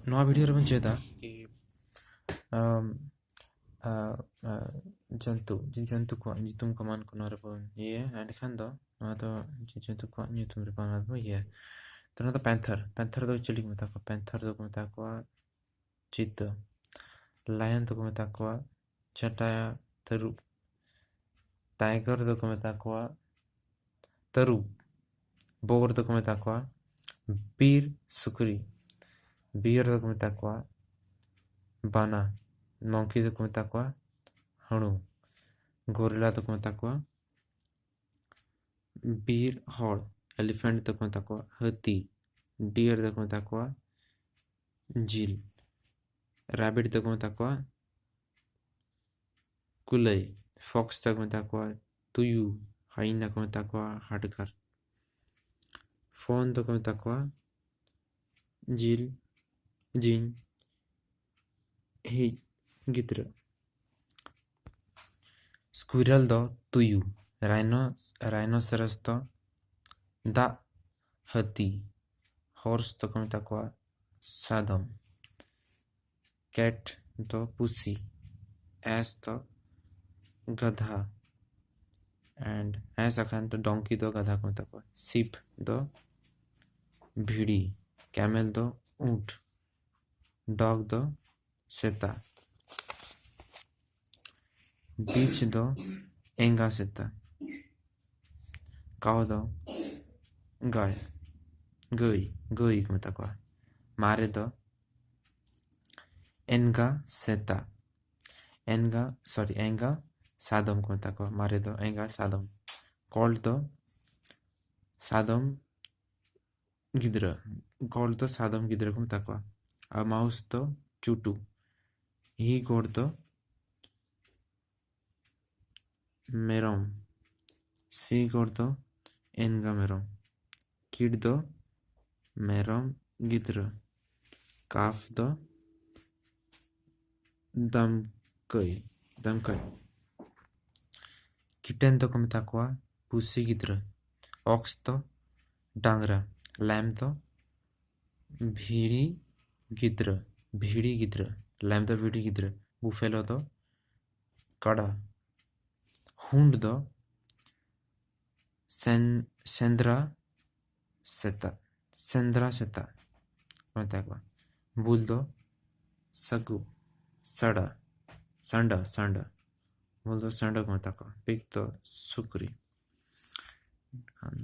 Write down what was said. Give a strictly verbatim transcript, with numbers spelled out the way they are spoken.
ᱱᱚᱣᱟ ᱵᱷᱤᱰᱤᱭᱳ ᱨᱮᱵᱚᱱ ᱪᱮᱫᱟ ᱠᱤ ᱟᱢ, ᱟ, ᱟ, ᱡᱚᱱᱛᱩ, ᱡᱤᱵᱽ ᱡᱚᱱᱛᱩ ᱠᱚᱣᱟᱜ ᱧᱩᱛᱩᱢ ᱠᱚ ᱮᱢᱟᱱ ᱠᱚ ᱱᱚᱣᱟ ᱨᱮᱵᱚᱱ ᱤᱭᱟᱹᱭᱟ᱾ ᱮᱸᱰᱮᱠᱷᱟᱱ ᱫᱚ ᱱᱚᱣᱟ ᱫᱚ ᱡᱤᱵᱽ ᱡᱚᱱᱛᱩ ᱠᱚᱣᱟᱜ ᱧᱩᱛᱩᱢ ᱨᱮ ᱵᱟᱝ ᱵᱚᱱ ᱤᱭᱟᱹᱭᱟ᱾ ᱛᱚ ᱱᱚᱣᱟ ᱫᱚ ᱯᱮᱱᱛᱷᱟᱨ᱾ ᱯᱮᱱᱛᱷᱟᱨ ᱫᱚ ᱪᱤᱞᱤ ᱠᱚ ᱢᱮᱛᱟ ᱠᱚᱣᱟ? ᱯᱮᱱᱛᱷᱟᱨ ᱫᱚᱠᱚ ᱢᱮᱛᱟ ᱠᱚᱣᱟ ᱪᱤᱛᱟᱹ᱾ ᱞᱟᱭᱚᱱ ᱫᱚᱠᱚ ᱢᱮᱛᱟ ᱠᱚᱣᱟ ᱪᱷᱟᱴᱟᱭᱟ ᱛᱟᱹᱨᱩᱵ᱾ ᱴᱟᱭᱜᱟᱨ ᱫᱚᱠᱚ ᱢᱮᱛᱟ ᱠᱚᱣᱟ ᱛᱟᱹᱨᱩᱵ᱾ ᱵᱳᱨ ᱫᱚᱠᱚ ᱢᱮᱛᱟ ᱠᱚᱣᱟ ᱵᱤᱨ ᱥᱩᱠᱨᱤ᱾ ᱵᱤᱭᱟᱨ ᱫᱚᱠᱚ ᱢᱮᱛᱟ ᱠᱚᱣᱟ ᱵᱟᱱᱟ᱾ ᱢᱚᱝᱠᱤ ᱫᱚᱠᱚ ᱢᱮᱛᱟ ᱠᱚᱣᱟ ᱦᱟᱹᱬᱩ᱾ ᱜᱚᱨᱤᱞᱟ ᱫᱚᱠᱚ ᱢᱮᱛᱟ ᱠᱚᱣᱟ ᱵᱤᱨ ᱦᱚᱲ᱾ ᱮᱞᱤᱯᱷᱮᱱᱴ ᱫᱚᱠᱚ ᱢᱮᱛᱟ ᱠᱚᱣᱟ ᱦᱟᱹᱛᱤ᱾ ᱰᱤᱭᱟᱨ ᱫᱚᱠᱚ ᱢᱮᱛᱟ ᱠᱚᱣᱟ ᱡᱤᱞ᱾ ᱨᱮᱵᱤᱴ ᱫᱚᱠᱚ ᱢᱮᱛᱟ ᱠᱚᱣᱟ ᱠᱩᱞᱟᱹᱭ᱾ ᱯᱷᱚᱠᱥ ᱫᱚᱠᱚ ᱢᱮᱛᱟ ᱠᱚᱣᱟ ᱛᱩᱭᱩ᱾ ᱦᱟᱭᱤᱱᱟ ᱠᱚ ᱢᱮᱛᱟ ᱠᱚᱣᱟ ᱦᱟᱰᱜᱟᱨ᱾ ᱯᱷᱚᱱ ᱫᱚᱠᱚ ᱢᱮᱛᱟ ᱠᱚᱣᱟ ᱡᱤᱞ ᱡᱤᱧ ᱦᱤᱡ ᱜᱤᱫᱽᱨᱟᱹ᱾ ᱥᱠᱩᱭᱨᱟᱞ ᱫᱚ ᱛᱩᱭᱩ᱾ ᱨᱟᱭᱱᱳ ᱨᱟᱭᱱᱳᱥᱮᱨᱟᱥ ᱫᱚ ᱫᱟᱜ ᱦᱟᱹᱛᱤ᱾ ᱦᱚᱨᱥ ᱫᱚᱠᱚ ᱢᱮᱛᱟ ᱠᱚᱣᱟ ᱥᱟᱫᱚᱢ᱾ ᱠᱮᱴ ᱫᱚ ᱯᱩᱥᱤ᱾ ᱮᱥ ᱫᱚ ᱜᱟᱫᱷᱟ᱾ ᱮᱱᱰ ᱮᱥ ᱟᱠᱷᱟᱱ ᱫᱚ ᱰᱚᱝᱠᱤ ᱫᱚ ᱜᱟᱫᱷᱟ ᱠᱚ ᱢᱮᱛᱟ ᱠᱚᱣᱟ᱾ ᱥᱤᱯ ᱫᱚ ᱵᱷᱤᱲᱤ᱾ ᱠᱮᱢᱮᱞ ᱫᱚ ᱩᱸᱴ᱾ ᱰᱚᱜᱽ ᱫᱚ ᱥᱮᱛᱟ᱾ ᱵᱤᱪ ᱫᱚ ᱮᱸᱜᱟ ᱥᱮᱛᱟ᱾ ᱠᱟᱣ ᱫᱚ ᱜᱟᱭ ᱜᱟᱹᱭ ᱜᱟᱹᱭ ᱠᱚ ᱢᱮᱛᱟ ᱠᱚᱣᱟ᱾ ᱢᱟᱨᱮ ᱫᱚ ᱮᱱᱜᱟ ᱥᱮᱛᱟ᱾ ᱮᱱᱜᱟ ᱥᱚᱨᱤ ᱮᱸᱜᱟ ᱥᱟᱫᱚᱢ ᱠᱚ ᱢᱮᱛᱟ ᱠᱚᱣᱟ᱾ ᱢᱟᱨᱮ ᱫᱚ ᱮᱸᱜᱟ ᱥᱟᱫᱚᱢ᱾ ᱠᱚᱞᱴ ᱫᱚ ᱥᱟᱫᱚᱢ ᱜᱤᱫᱽᱨᱟᱹ᱾ ᱠᱚᱞᱴ ᱫᱚ ᱥᱟᱫᱚᱢ ᱜᱤᱫᱽᱨᱟᱹ ᱠᱚ ᱢᱮᱛᱟ ᱠᱚᱣᱟ᱾ ᱟᱨ ᱢᱟᱣᱩᱥ ᱫᱚ ᱪᱩᱴᱩ᱾ ᱦᱤ ᱜᱚᱰ ᱫᱚ ᱢᱮᱨᱚᱢ᱾ ᱥᱤ ᱜᱚᱰ ᱫᱚ ᱮᱱᱜᱟ ᱢᱮᱨᱚᱢ᱾ ᱠᱤᱰ ᱫᱚ ᱢᱮᱨᱚᱢ ᱜᱤᱫᱽᱨᱟᱹ᱾ ᱠᱟᱯᱷ ᱫᱚ ᱫᱟᱢᱠᱟᱹᱭ ᱫᱟᱢᱠᱟᱹᱭ᱾ ᱠᱤᱴᱮᱱ ᱫᱚᱠᱚ ᱢᱮᱛᱟ ᱠᱚᱣᱟ ᱯᱩᱥᱤ ᱜᱤᱫᱽᱨᱟᱹ᱾ ᱚᱠᱥ ᱫᱚ ᱰᱟᱝᱨᱟ᱾ ᱞᱮᱢ ᱫᱚ ᱵᱷᱤᱲᱤ ᱜᱤᱫᱽᱨᱟᱹ, ᱵᱷᱤᱲᱤ ᱜᱤᱫᱽᱨᱟᱹ᱾ ᱞᱟᱭᱚᱢ ᱫᱚ ᱵᱷᱤᱲᱤ ᱜᱤᱫᱽᱨᱟᱹ᱾ ᱵᱩᱯᱷᱮᱞᱳ ᱫᱚ ᱠᱟᱰᱟ᱾ ᱦᱩᱱᱰ ᱫᱚ ᱥᱮᱱ ᱥᱮᱸᱫᱽᱨᱟ ᱥᱮᱛᱟ᱾ ᱥᱮᱸᱫᱽᱨᱟ ᱥᱮᱛᱟ ᱠᱚ ᱢᱮᱛᱟ ᱠᱚᱣᱟ᱾ ᱵᱩᱞ ᱫᱚ ᱥᱟᱹᱜᱩ᱾ ᱥᱟᱰᱟ᱾ ᱥᱟᱸᱰᱟ᱾ ᱥᱟᱸᱰᱟ᱾ ᱵᱩᱞ ᱫᱚ ᱥᱟᱸᱰᱟ ᱠᱚ ᱢᱮᱛᱟ ᱠᱚᱣᱟ᱾ ᱯᱤᱜ ᱫᱚ ᱥᱩᱠᱨᱤ᱾ ᱮᱱᱠᱷᱟᱱ